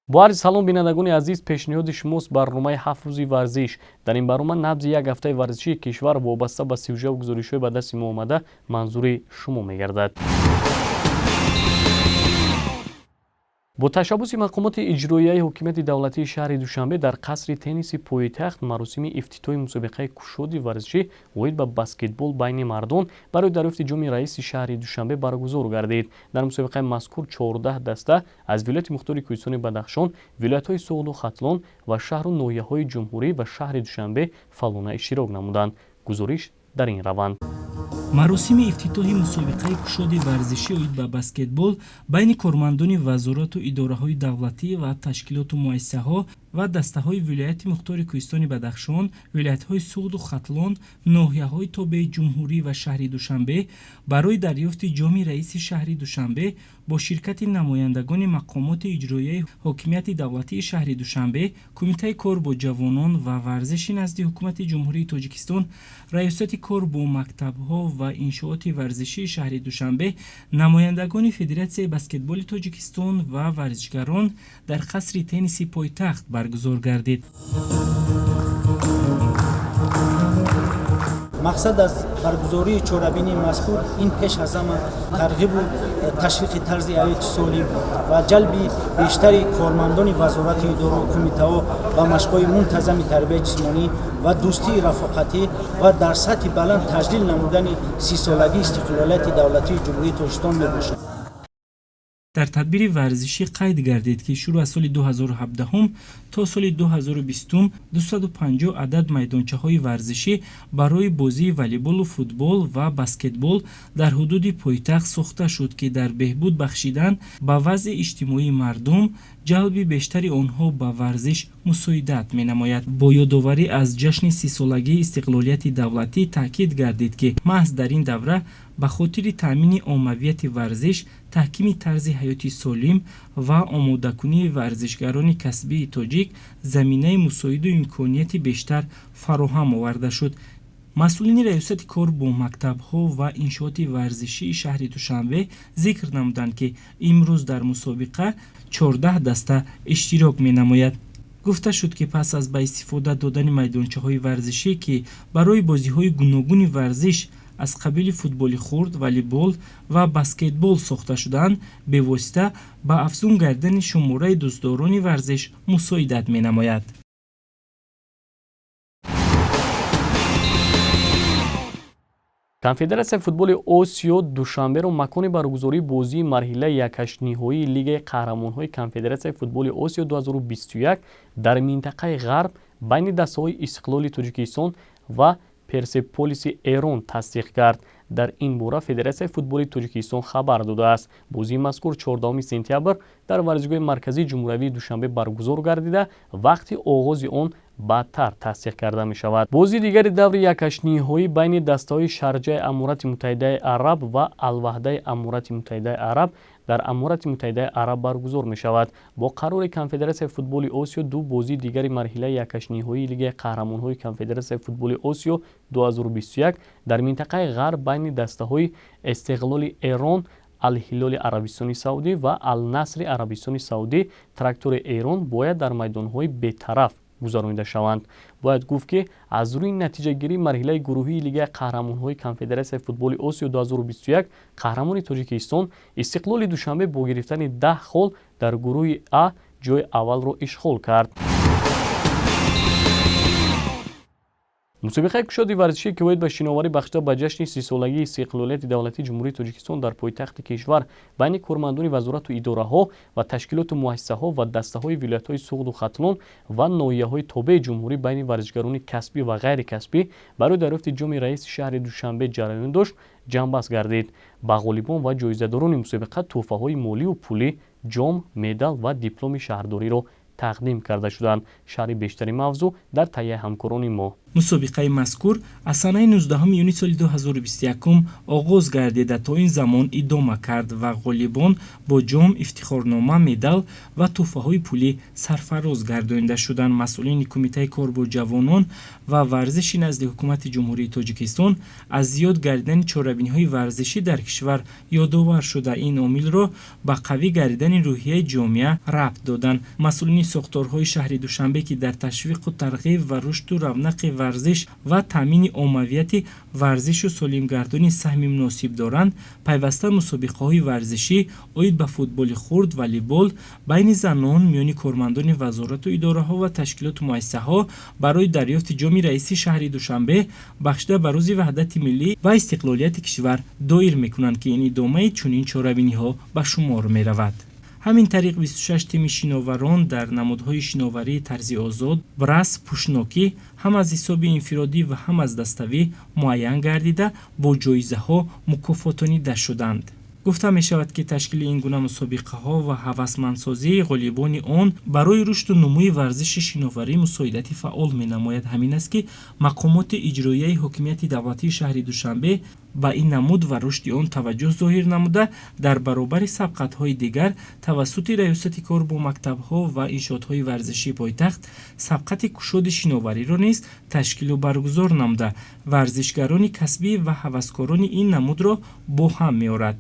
Бо арзи салом, бинандагони азиз, пешниҳоди шумост барномаи «Ҳафт рӯзи варзиш». Дар ин барнома набзи як ҳафтаи варзишии кишвар вобаста ба сюжаву гузоришҳои ба дасти мо омада манзури шумо мегардад. Бо ташаббуси мақомоти иҷроияи ҳокимияти давлатии шаҳри Душанбе дар қасри тенниси пойтахт маросими ифтитоҳи мусобиқаи кушоди варзишӣ оид ба баскетбол байни мардон барои дарёфти ҷоми раиси шаҳри Душанбе баргузор гардид. Дар мусобиқаи мазкур 14 даста аз вилояти мухтори Кӯҳистони Бадахшон, вилоятҳои Суғду Хатлон ва шаҳру ноҳияҳои ҷумҳурӣ ва шаҳри Душанбе фаъолона иштирок намуданд. Гузориш дар ин раванд. Маросими ифтитоҳи мусобиқаи кушоди варзишӣ оид ба баскетбол байни кормандони вазорату идораҳои давлатӣ ва ташкилоту муассисаҳо ва дастаҳои вилояти мухтори Кӯҳистони Бадахшон, вилоятҳои Суғду Хатлон, ноҳияҳои тобеи ҷумҳурӣ ва шаҳри Душанбе барои дарёфти ҷоми раиси шаҳри Душанбе бо ширкати намояндагони мақомоти иҷроияи ҳокимияти давлатии шаҳри Душанбе, Кумитаи кор бо ҷавонон ва варзиши назди Ҳукумати Ҷумҳурии Тоҷикистон, Раёсати кор бо мактабҳо ва иншооти варзишии шаҳри Душанбе, намояндагони Федератсияи баскетболи Тоҷикистон ва варзишгарон дар қасри тенниси пойтахт баргузор гардид. Мақсад аз баргузории чорабинии мазкур ин пеш аз ҳама тарғибу ташвиқи тарзи ҳаёти солим ва ҷалби бештари кормандони вазорати идору кумитаҳо ба машқҳои мунтазами тарбияи ҷисмонӣ ва дӯстии рафоқатӣ ва дар сатҳи баланд таҷлил намудани 30-солагии истиқлолияти давлатии Ҷумҳурии Тоҷикистон мебошад. Дар тадбири варзишӣ қайд гардид, ки шурӯъ аз соли 2017 то соли 2020 250 адад майдончаҳои варзишӣ барои бозии волейболу футбол ва баскетбол дар ҳудуди пойтахт сохта шуд, ки дар беҳбуд бахшидан ба вазъи иҷтимоии мардум, ҷалби бештари онҳо ба варзиш мусоидат менамояд. Бо ёдоварӣ аз ҷашни 30-солагии истиқлолияти давлатӣ таъкид гардид, ки маҳз дар ин давра ба хотири таъмини оммавияти варзиш, таҳкими тарзи ҳаёти солим ва омодакунии варзишгарони касбии тоҷик заминаи мусоиду имконияти бештар фароҳам оварда шуд. Масъулини Раёсати кор бо мактабҳо ва иншооти варзишии шаҳри Душанбе зикр намуданд, ки имрӯз дар мусобиқа 14 даста иштирок менамояд. Гуфта шуд, ки пас аз ба истифода додани майдончаҳои варзишӣ, ки барои бозиҳои гуногуни варзиш аз қабили футболи хурд, волейбол ва баскетбол сохта шудаанд, бевосита ба афзун гардани шумораи дӯстдорони варзиш мусоидат менамояд. Конфедератсияи футболи Осиё Душанберо макони баргузории бозии марҳилаи якҳаштниҳоии Лигаи қаҳрамонҳои Конфедератсияи футболи Осиё 2021 дар минтақаи Ғарб байни дастаҳои Истиқлоли Тоҷикистон ва Персеполиси Эрон тасдиқ кард. Дар ин бора Федератсияи футболи Тоҷикистон хабар додааст. Бозии мазкур 14 сентябр дар варзишгоҳи марказии ҷумҳуриявии Душанбе баргузор гардида, вақти оғози он баъдтар тасдиқ карда мешавад. Бозии дигари даври якҳаштниҳоӣ байни дастаҳои Шарҷаи Аморати Муттаҳидаи Араб ва Алваҳдаи Аморати Муттаҳидаи Араб дар Аморати Муттаҳидаи Араб баргузор мешавад. Бо қарори Конфедератсияи футболи Осиё ду бозии дигари марҳилаи якҳаштниҳоии Лигаи қаҳрамонҳои Конфедератсияи футболи Осиё 2021 дар минтақаи Ғарб байни дастаҳои Эстеғлоли Эрон, Алҳилоли Арабистони Саудӣ ва Алнасри Арабистони Саудӣ, Трактори Эрон бояд дар майдонҳои бетараф гузаронида шаванд. Бояд гуфт, ки аз рӯи натиҷагирии марҳилаи гурӯҳии Лигаи қаҳрамонҳои Конфедератсияи футболи Осиё 2021 қаҳрамони Тоҷикистон Истиқлоли Душанбе бо гирифтани 10 хол дар гурӯҳи А ҷои аввалро ишғол кард. Мусобиқаи кушоди варзишӣ, ки оид ба шиноварӣ бахшида ба ҷашни 30-солагии истиқлолияти давлатии Ҷумҳурии Тоҷикистон дар пойтахти кишвар байни кормандони вазорату идораҳо ва ташкилоту муассисаҳо ва дастаҳои вилоятҳои Суғду Хатлон ва ноҳияҳои тобеи ҷумҳурӣ байни варзишгарони касбӣ ва ғайрикасбӣ барои дарёфти ҷоми раиси шаҳри Душанбе ҷараён дошт, ҷамъбаст гардид. Ба ғолибон ва ҷоизадорони мусобиқа тӯҳфаҳои молию пулӣ, ҷом, медал ва дипломи шаҳрдориро тақдим карда шуданд. Шарҳи бештари мавзӯъ дар таҳияи ҳамкорони мо. Мусобиқаи мазкур аз санаи 19 июни соли 2021 оғоз гардида то ин замон идома кард ва ғолибон бо ҷом, ифтихорнома, медал ва тӯҳфаҳои пулӣ сарфароз гардонида шуданд. Масъулини Кумитаи кор бо ҷавонон ва варзиши назди Ҳукумати Ҷумҳурии Тоҷикистон аз зиёд гардидани чорабиниҳои варзишӣ дар кишвар ёдовар шуда, ин омилро ба қавӣ гардидани рӯҳияи ҷомеа рабт доданд. Масъулини сохторҳои шаҳри Душанбе, ки дар ташвиқу тарғиб ва рушду равнақи варзиш ва таъмини оммавияти варзишу солимгардонӣ саҳми муносиб доранд, пайваста мусобиқаҳои варзишӣ оид ба футболи хурд, волейбол байни занон, миёни кормандони вазорату идораҳо ва ташкилоту муассисаҳо барои дарёфти ҷоми раиси шаҳри Душанбе бахшида ба Рӯзи Ваҳдати миллӣ ва истиқлолияти кишвар доир мекунанд, ки ин идомаи чунин чорабиниҳо ба шумор меравад. Ҳамин тариқ 26 тими шиноварон дар намудҳои шиноварии тарзи озод, брас, пӯшнокӣ ҳам аз ҳисоби инфиродӣ ва ҳам аз даставӣ муайян гардида бо ҷоизаҳо мукофотонида шуданд. Гуфта мешавад, ки ташкили ин гуна мусобиқаҳо ва ҳавасмандсозии ғолибони он барои рушду нумӯи варзиши шиноварӣ мусоидати фаъол менамояд. Ҳамин аст, ки мақомоти иҷроияи ҳокимияти давлатии шаҳри Душанбе ба ин намуд ва рушди он таваҷҷӯҳ зоҳир намуда, дар баробари сабқатҳои дигар тавассути Раёсати кор бо мактабҳо ва иншоотҳои варзишии пойтахт сабқати кушоди шиновариро низ ташкилу баргузор намуда, варзишгарони касбӣ ва ҳаваскорони ин намудро бо ҳам меорад.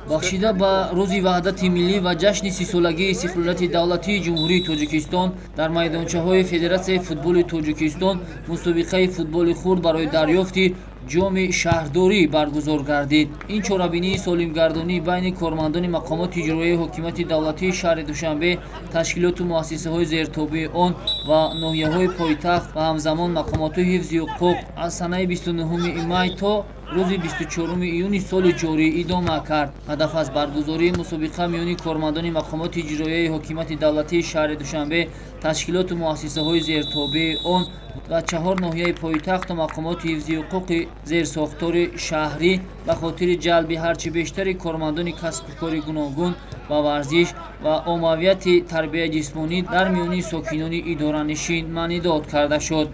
Бахшида ба Рӯзи Ваҳдати миллӣ ва ҷашни 30-солагии истиқлолияти давлатии Ҷумҳурии Тоҷикистон дар майдончаҳои Федератсияи футболи Тоҷикистон мусобиқаи футболи хурд барои дарёфти ҷоми шаҳрдорӣ баргузор гардид. Ин чорабинии солимгардонӣ байни кормандони мақомоти иҷроияи ҳокимияти давлатии шаҳри Душанбе, ташкилоту муассисаҳои зертобеи он ва ноҳияҳои пойтахт ва ҳамзамон мақомоти ҳифзи ҳуқуқ аз санаи 29 май то рӯзи 24 июни соли ҷорӣ идома кард. Ҳадаф аз баргузории мусобиқа миёни кормандони мақомоти иҷроияи ҳокимияти давлатии шаҳри Душанбе, ташкилоту муассисаҳои зертобеи он ва 4 ноҳияи пойтахту мақомоти ҳифзи ҳуқуқи зерсохтори шаҳрӣ ба хотири ҷалби ҳарчи бештари кормандони касбу кори гуногун ба варзиш ва оммавияти тарбияи ҷисмонӣ дар миёни сокинони идоранишин маънидод карда шуд.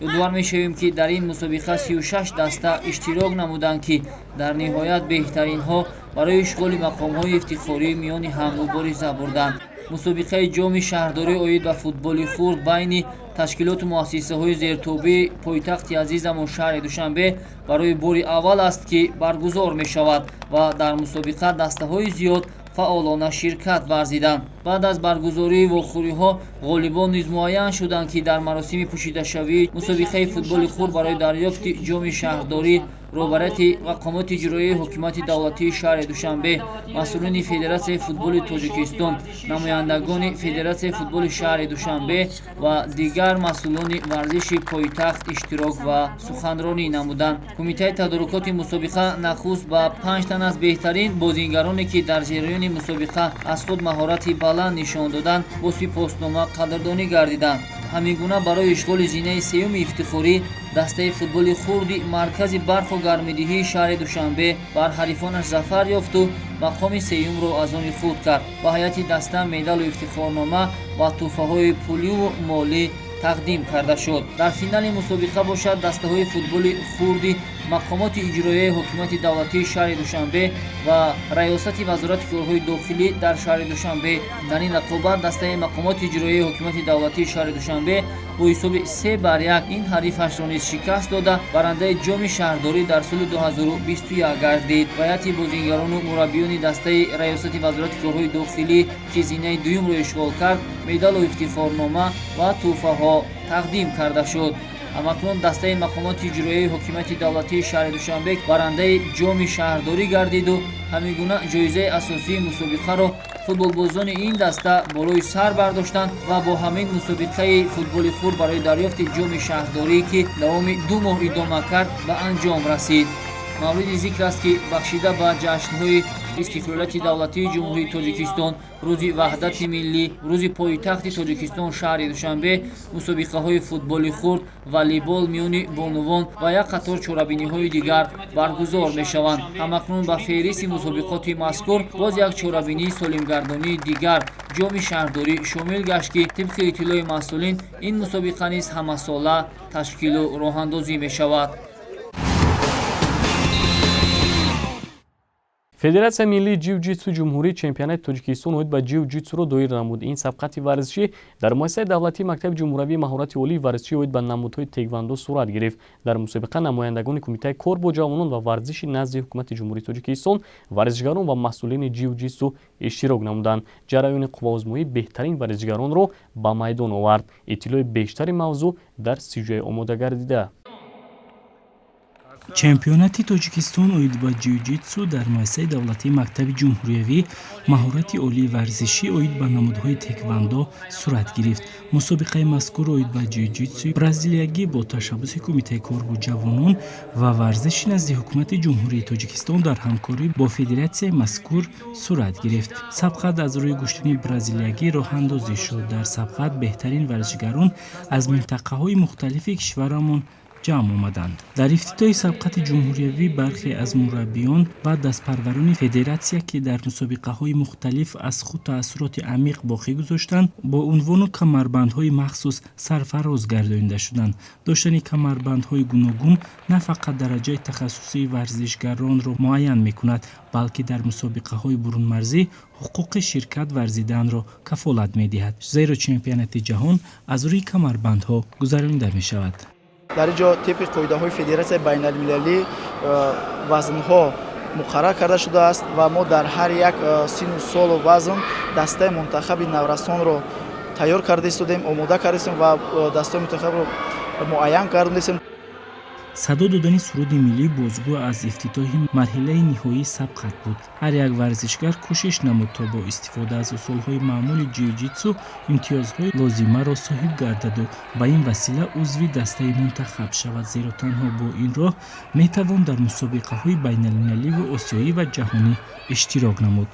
Ёдовар мешавем, ки дар ин мусобиқа 36 даста иштирок намуданд, ки дар ниҳоят беҳтаринҳо барои ишғоли мақомҳои ифтихорӣ миёни ҳам мубориза бурданд. Мусобиқаи ҷоми шаҳрдорӣ оид ба футболи хурд байни ташкилоту муассисаҳои зертобеи пойтахти азизамон шаҳри Душанбе барои бори аввал аст, ки баргузор мешавад ва дар мусобиқа дастаҳои зиёд фаъолона ширкат варзиданд. Баъд аз баргузории вохӯриҳо ғолибон низ муайян шуданд, ки дар маросими пӯшидашавии мусобиқаи футболи хурд барои дарёфти ҷоми шаҳрдорӣ роҳбарияти мақомоти иҷроияи ҳокимияти давлатии шаҳри Душанбе, масъулини Федератсияи футболи Тоҷикистон, намояндагони Федератсияи футболи шаҳри Душанбе ва дигар масъулони варзиши пойтахт иштирок ва суханронӣ намуданд. Кумитаи тадорукоти мусобиқа нахуст ба 5 тан аз беҳтарин бозингароне, ки дар ҷараёни мусобиқа аз худ маҳорати баланд нишон доданд, бо сипоснома қадрдонӣ гардиданд. Ҳамин гуна барои ишғоли зинаи сеюми ифтихорӣ дастаи футболи хурди маркази барқу гармидиҳии шаҳри Душанбе бар ҳарифонаш зафар ёфту мақоми сеюмро аз они худ кард. Ба ҳайати даста медалу ифтихорнома ва тӯҳфаҳои пуливу молӣ тақдим карда шуд. Дар финали мусобиқа бошад дастаҳои футболи хурди мақомоти иҷроияи ҳокимияти давлатии шаҳри Душанбе ва Раёсати Вазорати корҳои дохилӣ дар шаҳри Душанбе. Дар ин рақобат дастаи мақомоти иҷроияи ҳокимияти давлатии шаҳри Душанбе бо ҳисоби 3-1 ин ҳарифашро низ шикаст дода, барандаи ҷоми шаҳрдорӣ дар соли 2021 гардид. Ҳайати бозингарону мураббиёни дастаи Раёсати Вазорати корҳои дохилӣ, ки зинаи дуюмро ишғол кард, медалу ифтихорнома ва тӯҳфаҳо тақдим карда шуд. Ҳамакнун дастаи мақомоти иҷроияи ҳокимияти давлатии шаҳри Душанбе барандаи ҷоми шаҳрдорӣ гардиду ҳамин гуна ҷоизаи асосии мусобиқаро футболбозони ин даста болои сар бардоштанд ва бо ҳамин мусобиқаи футболи хурд барои дарёфти ҷоми шаҳрдорӣ, ки давоми 2 моҳ идома кард, ба анҷом расид. Мавриди зикр аст, ки бахшида ба ҷашнҳои Истиқлолияти давлатии Ҷумҳурии Тоҷикистон, Рӯзи ваҳдати миллӣ, Рӯзи пойтахти Тоҷикистон шаҳри Душанбе, мусобиқаҳои футболи хурд, волейбол миёни бонувон ва як қатор чорабиниҳои дигар баргузор мешаванд. Ҳамакнун ба феҳристи мусобиқоти мазкур боз як чорабинии солимгардонии дигар ҷоми шаҳрдорӣ шомил гашт, ки тибқи иттилои масъулин ин мусобиқа низ ҳамасола ташкилу роҳандозӣ мешавад. Федератсияи миллии ҷиу-ҷитсу ҷумҳурии чемпионати Тоҷикистон оид ба ҷиу-ҷитсуро доир намуд. Ин сабқати варзишӣ дар муассисаи давлатии мактаби ҷумҳуриявии маҳорати олии варзишӣ оид ба намудҳои теквандо сурат гирифт. Дар мусобиқа намояндагони Кумитаи кор бо ҷавонон ва варзиши назди ҳукумати Ҷумҳурии Тоҷикистон, варзишгарон ва масъулини ҷиу-ҷитсу иштирок намуданд. Ҷараёни қувваозмоӣ беҳтарин варзишгаронро ба майдон овард. Иттилои бештари мавзӯъ дар сюжаи омода гардида. Чемпионати Тоҷикистон оид ба ҷиу-ҷитсу дар муассисаи давлатии мактаби ҷумҳуриявӣ маҳорати олии варзишӣ оид ба намудҳои теквандо сурат гирифт. Мусобиқаи мазкур оид ба ҷиу-ҷитсуи бразилиягӣ бо ташаббуси Кумитаи кор бо ҷавонон ва варзиши назди ҳукумати Ҷумҳурии Тоҷикистон дар ҳамкорӣ бо федератсияи мазкур сурат гирифт. Сабқат аз рӯи гӯштини бразилиягӣ роҳандозӣ шуд. Дар сабқат беҳтарин варзишгарон аз минтақаҳои мухталифи кишварамон ҷамъ омаданд. Дар ифтитоҳи сабқати ҷумҳуриявӣ бархе аз мураббиён ва дастпарварони федератсия, ки дар мусобиқаҳои мухталиф аз худ таассуроти амиқ боқӣ гузоштанд, бо унвону камарбандҳои махсус сарфароз гардонида шуданд. Доштани камарбандҳои гуногун на фақат дараҷаи тахассусии варзишгаронро муайян мекунад, балки дар мусобиқаҳои бурунмарзӣ ҳуқуқи ширкат варзиданро кафолат медиҳад, зеро чемпионати ҷаҳон аз рӯи камарбандҳо гузаронида мешавад. Дар ин ҷо тибқи қоидаҳои федератсияи байналмилалӣ вазнҳо муқаррар карда шудааст ва мо дар ҳар як сину солу вазн дастаи мунтахаби наврасонро тайёр карда истодем, омода карда истодем ва дастаи мунтахабро муайян кардем. Садо додани суруди миллӣ бозгӯ аз ифтитоҳи марҳилаи ниҳоии сабқат буд. Ҳар як варзишгар кӯшиш намуд, то бо истифода аз усулҳои маъмули ҷиу-ҷитсу имтиёзҳои лозимаро соҳиб гардаду ба ин васила узви дастаи мунтахаб шавад, зеро танҳо бо ин роҳ метавон дар мусобиқаҳои байналмилаливу осиёӣ ва ҷаҳонӣ иштирок намуд.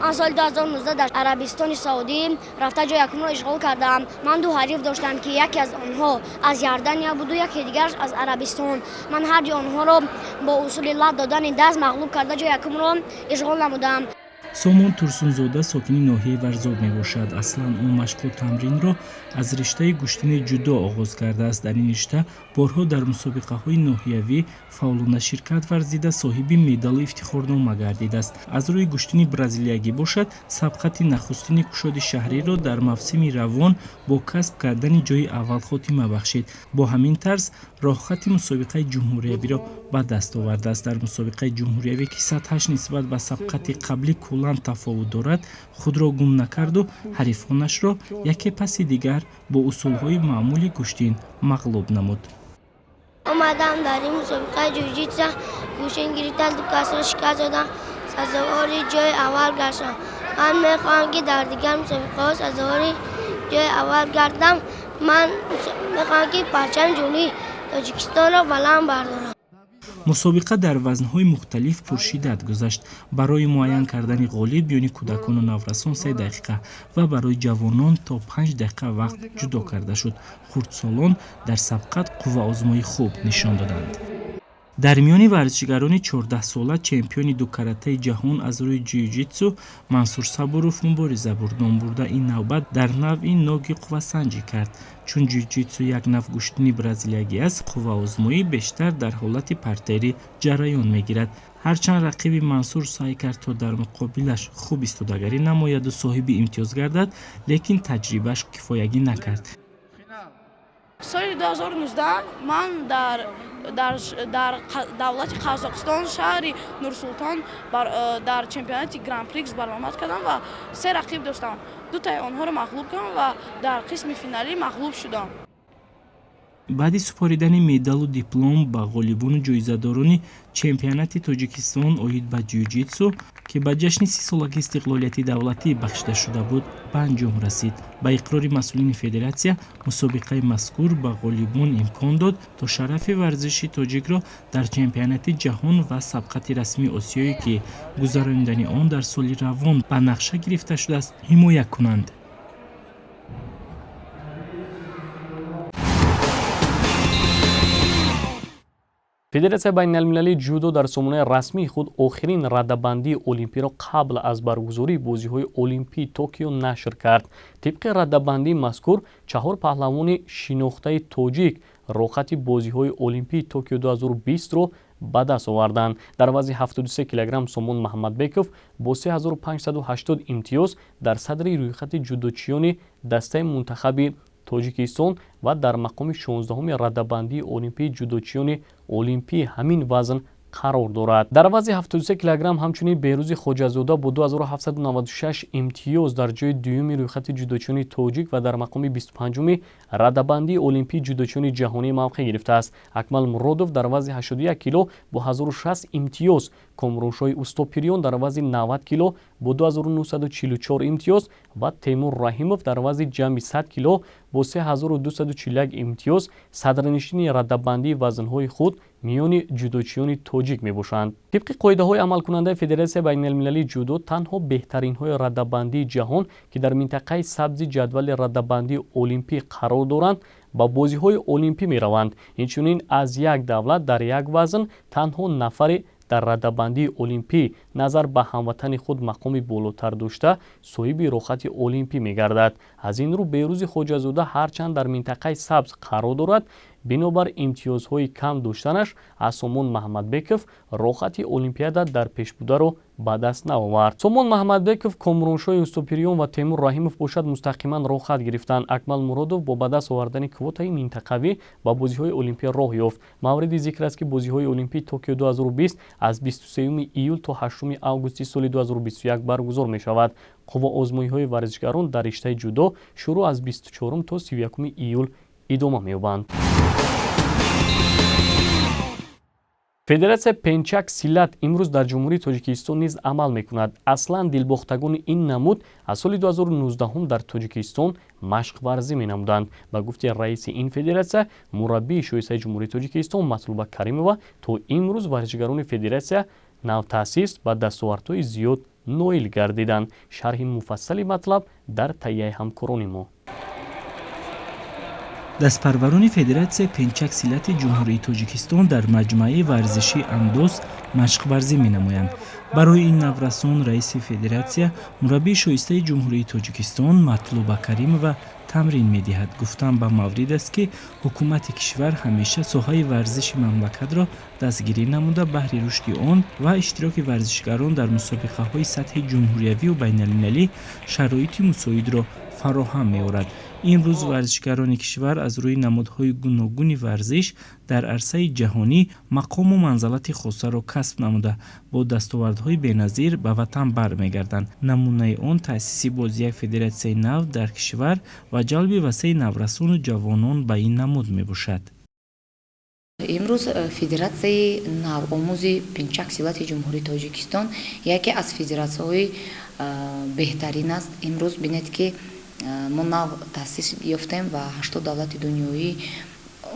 Ман соли 2019 дар Арабистони Саудӣ рафта ҷои якумро ишғол кардам. Ман ду ҳариф доштам, ки яке аз онҳо аз Иордания буду яке дигараш аз Арабистон. Ман ҳарди онҳоро бо усули лат додани даст мағлуб карда ҷои якумро ишғол намудам. Сомон Турсунзода сокини ноҳияи Варзоб мебошад. Аслан ӯ машқу тамринро аз риштаи гӯштини ҷудо оғоз кардааст. Дар ин ришта борҳо дар мусобиқаҳои ноҳиявӣ фаъолона ширкат варзида, соҳиби медалу ифтихорнома гардидааст. Аз рӯи гӯштини бразилиягӣ бошад, сабқати нахустини кушоди шаҳриро дар мавсими равон бо касб кардани ҷои аввал хотима бахшид. Бо ҳамин тарз роҳхати мусобиқаи ҷумҳуриявиро ба даст овардааст. Дар мусобиқаи ҷумҳуриявӣ, ки сатҳаш нисбат ба сабқати қаблӣ куллан тафовут дорад, худро гум накарду ҳарифонашро яке паси дигар бо усулҳои маъмули гӯштин мағлуб намуд. Омадам дар ин мусобиқаи ҷиу-ҷитса гӯштин гирифтам, ду касро шикаст додам, сазовори ҷои аввал гаштам. Ман мехоҳам, ки дар дигар мусобиқаҳо сазовори ҷои аввал гардам. Ман мехоҳам, ки парчами Ҷумҳурии Тоҷикистонро баланд бардорам. Мусобиқа дар вазнҳои мухталиф пуршиддат гузашт. Барои муайян кардани ғолиб миёни кӯдакону наврасон 3 дақиқа ва барои ҷавонон то 5 дақиқа вақт ҷудо карда шуд. Хурдсолон дар сабқат қувваозмоии хуб нишон доданд. Дар миёни варзишгарони 14-сола чемпиони дукаратаи ҷаҳон аз рӯи ҷиу-ҷитсу Мансур Сабуров мубориза бурд. Номбурда ин навбат дар навъи ноги қуввасанҷӣ кард. Чун ҷиу-ҷитсу як нав гӯштини бразилиягӣ аст, қувваозмоӣ бештар дар ҳолати партерӣ ҷараён мегирад. Ҳарчанд рақиби Мансур саъй кард, то дар муқобилаш хуб истодагарӣ намояду соҳиби имтиёз гардад, лекин таҷрибааш кифоягӣ накард. Соли 2019 ман дар давлати Қазоқистон шаҳри Нурсултон дар чемпионати Гран-прикс баромад кардам ва 3 рақиб доштам. Дутаи онҳоро мағлуб кардам ва дар қисми финалӣ мағлуб шудам. Баъди супоридани медалу диплом ба ғолибону ҷоизадорони чемпионати Тоҷикистон оид ба ҷиу-ҷитсу, ки ба ҷашни 30-солагии истиқлолияти давлатӣ бахшида шуда буд, ба анҷом расид. Ба иқрори масъулини федератсия, мусобиқаи мазкур ба ғолибон имкон дод, то шарафи варзиши тоҷикро дар чемпионати ҷаҳон ва сабқати расмии осиёӣ, ки гузаронидани он дар соли равон ба нақша гирифта шудааст, ҳимоя кунанд. Федератсияи байналмилалии ҷудо дар сомонаи расмии худ охирин радабандии олимпиро қабл аз баргузории бозиҳои олимпии Токио нашр кард. Тибқи радабандии мазкур, 4 паҳлавони шинохтаи тоҷик роҳхати бозиҳои олимпии Токио 2020-ро ба даст оварданд. Дар вазни 73 килограмм Сомон Маҳмадбеков бо 3580 имтиёз дар садри рӯйхати ҷудочиёни дастаи мунтахаби Тоҷикистон ва дар мақоми 16-уми радабандии олимпии ҷудочиёни олимпии ҳамин вазн қарор дорад. Дар вазни 73 килограмм ҳамчунин Беҳрӯзи Хоҷазода бо 2796 имтиёз дар ҷои дуюми рӯйхати ҷудочиёни тоҷик ва дар мақоми 25-уми радабандии олимпии ҷудочиёни ҷаҳонӣ мавқеъ гирифтааст. Акмал Муродов дар вазни 81 кило бо 1060 имтиёз, Комроншоҳи Устопириён дар вазни 90 кило бо 2944 имтиёз ва Темур Раҳимов дар вазни ҷамъи 100 кило бо 3241 имтиёз садрнишини радабандии вазнҳои худ миёни ҷудочиёни тоҷик мебошанд. Тибқи қоидаҳои амалкунандаи Федератсияи байналмилалии ҷудо, танҳо беҳтаринҳои радабандии ҷаҳон, ки дар минтақаи сабзи ҷадвали радабандии олимпӣ қарор доранд, ба бозиҳои олимпӣ мераванд. Инчунин аз як давлат дар як вазн танҳо нафаре дар радабандии олимпӣ назар ба ҳамватани худ мақоми болотар дошта соҳиби роҳхати олимпӣ мегардад. Аз ин рӯ Беҳрӯзи Хоҷазода ҳарчанд дар минтақаи сабз қарор дорад, бинобар имтиёзҳои кам доштанаш аз Сомон Маҳмадбеков роҳхати олимпиада дар пешбударо ба даст наовард. Сомон Маҳмадбеков, Комроншоҳи Устопириён ва Темур Раҳимов бошад мустақиман роҳхат гирифтанд. Акмал Муродов бо ба даст овардани квотаи минтақавӣ ба бозиҳои олимпӣ роҳ ёфт. Мавриди зикр аст, ки бозиҳои олимпии Токио 2020 аз 23 июл то 8 августи соли 2021 баргузор мешавад. Қувваозмоиҳои варзишгарон дар риштаи ҷудо шурӯъ аз 24 то 31 июл идома меёбанд. Федератсияи пенчак силат имрӯз дар Ҷумҳурии Тоҷикистон низ амал мекунад. Аслан дилбохтагони ин намуд аз соли 2019 дар Тоҷикистон машқварзӣ менамуданд. Ба гуфти раиси ин федератсия, мураббии шоистаи Ҷумҳурии Тоҷикистон Матлуба Каримова, то имрӯз варзишгарони федератсия навтаъсис ба дастовардҳои зиёд ноил гардиданд. Шарҳи муфассали матлаб дар таҳияи ҳамкорони мо. Дастпарварони Федератсияи пенчак силати Ҷумҳурии Тоҷикистон дар маҷмӯаи варзишии Андоз машқварзӣ менамоянд. Барои ин наврасон раиси федератсия, мураббии шоистаи Ҷумҳурии Тоҷикистон Матлуба Каримова тамрин медиҳад. Гуфтан ба маврид аст, ки ҳукумати кишвар ҳамеша соҳаи варзиши мамлакатро дастгирӣ намуда, баҳри рушди он ва иштироки варзишгарон дар мусобиқаҳои сатҳи ҷумҳуриявию байналмилалӣ шароити мусоидро фароҳам меорад. Имрӯз варзишгарони кишвар аз рӯи намудҳои гуногуни варзиш дар арсаи ҷаҳонӣ мақому манзалати хосаро касб намуда, бо дастовардҳои беназир ба ватан бармегарданд. Намунаи он таъсиси боз як федератсияи нав дар кишвар ва ҷалби васеи наврасону ҷавонон ба ин намуд мебошад. Имрӯз федератсияи навомӯзи пенчак силати Ҷумҳурии Тоҷикистон яке аз федератсияҳои беҳтарин аст. Имрӯз бинед, ки мо нав таъсис ёфтем ва 80 давлати дунёӣ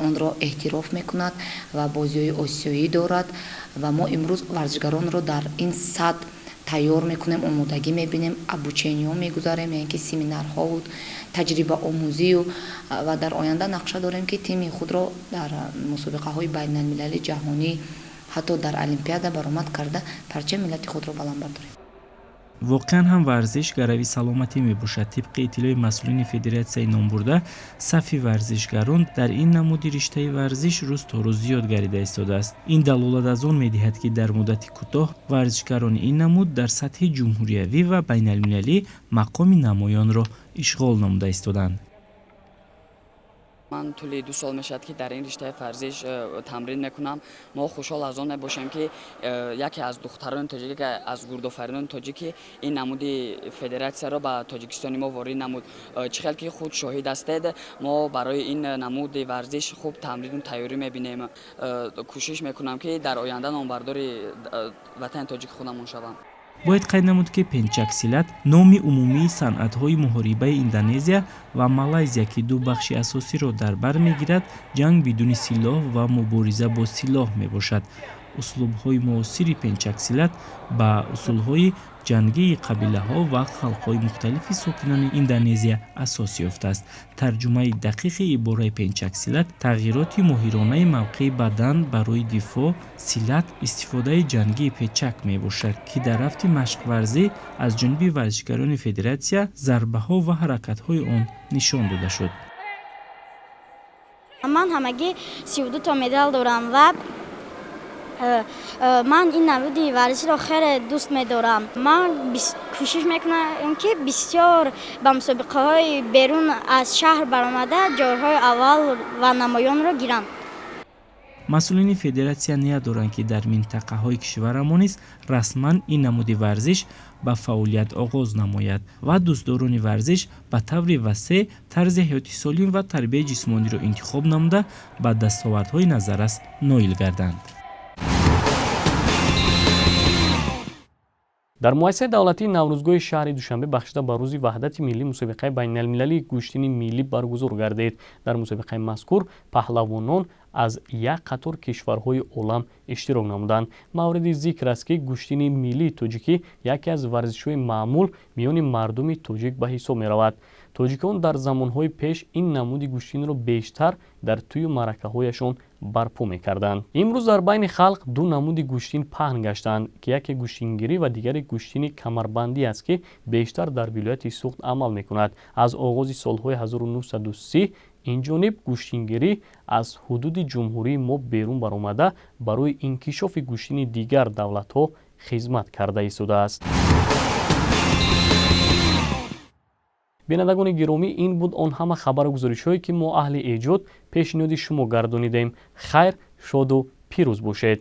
онро эътироф мекунад ва бозиҳои осиёӣ дорад ва мо имрӯз варзишгаронро дар ин сатҳ тайёр мекунем, омодагӣ мебинем, обучениҳо мегузарем, яъне ки семинарҳову таҷрибаомӯзию ва дар оянда нақша дорем, ки тими худро дар мусобиқаҳои байналмилалӣ, ҷаҳонӣ, ҳатто дар олимпиада баромад карда парчаи миллати худро баланд бардорем. Воқеан ҳам варзиш гарави саломатӣ мебошад. Тибқи иттилои масъулини федератсияи номбурда, сафи варзишгарон дар ин намуди риштаи варзиш рӯз то рӯз зиёд гардида истодааст. Ин далолат аз он медиҳад, ки дар муддати кӯтоҳ варзишгарони ин намуд дар сатҳи ҷумҳуриявӣ ва байналмилалӣ мақоми намоёнро ишғол намуда истоданд. Ман тӯли 2 сол мешавад, ки дар ин риштаи варзиш тамрин мекунам. Мо хушҳол аз он мебошем, ки яке аз духтарони тоҷик, аз гурдофаринони тоҷикӣ ин намуди федератсияро ба Тоҷикистони мо ворид намуд. Чӣ хел ки худ шоҳид ҳастед, мо барои ин намуди варзиш хуб тамрину тайёрӣ мебинем. Кӯшиш мекунам, ки дар оянда номбардори ватани тоҷики худамон шавам. Бояд қайд намуд, ки пенчак-силат номи умумии санъатҳои муҳорибаи Индонезия ва Малайзия, ки ду бахши асосиро дар бар мегирад, ҷанг бидуни силоҳ ва мубориза бо силоҳ мебошад. Услубҳои муосири пенчак-силат ба усулҳои ҷангии қабилаҳо ва халқҳои мухталифи сокинони Индонезия асос ёфтааст. Тарҷумаи дақиқи ибораи пенчак-силат тағйироти моҳиронаи мавқеи бадан барои дифоъ, силат, истифодаи ҷангии печак мебошад, ки дар рафти машқварзӣ аз ҷониби варзишгарони федератсия зарбаҳо ва ҳаракатҳои он нишон дода шуд. Ман ҳамагӣ 32 то медал дорам ва ман ин намуди варзишро хеле дӯст медорам. Ман кӯшиш мекунам, ки бисёр ба мусобиқаҳои берун аз шаҳр баромада ҷойҳои аввал ва намоёнро гирам. Масъулини федератсия ният доранд, ки дар минтақаҳои кишварамон низ расман ин намуди варзиш ба фаъолият оғоз намояд ва дӯстдорони варзиш ба таври васеъ тарзи ҳаёти солим ва тарбияи ҷисмониро интихоб намуда ба дастовардҳои назаррас ноил гарданд. Дар муассисаи давлатии Наврӯзгоҳи шаҳри Душанбе бахшида ба рӯзи ваҳдати миллӣ мусобиқаи байналмилалии гӯштини миллӣ баргузор гардид. Дар мусобиқаи мазкур паҳлавонон аз як қатор кишварҳои олам иштирок намуданд. Мавриди зикр аст, ки гӯштини миллии тоҷикӣ яке аз варзишҳои маъмул миёни мардуми тоҷик ба ҳисоб меравад. Тоҷикон дар замонҳои пеш ин намуди гӯштинро бештар дар тӯю маъракаҳояшон барпо мекарданд. Имрӯз дар байни халқ ду намуди гӯштин паҳн гаштанд, ки яке гӯштингирӣ ва дигаре гӯштини камарбандӣ аст, ки бештар дар вилояти Суғд амал мекунад. Аз оғози солҳои 1930 ин ҷониб гӯштингирӣ аз ҳудуди ҷумҳурии мо берун баромада барои инкишофи гӯштини дигар давлатҳо хизмат карда истодааст. Бинандагони гиромӣ, ин буд он ҳама хабару гузоришҳое, ки мо аҳли эҷод пешниҳоди шумо гардонидем. Хайр, шоду пирӯз бошед.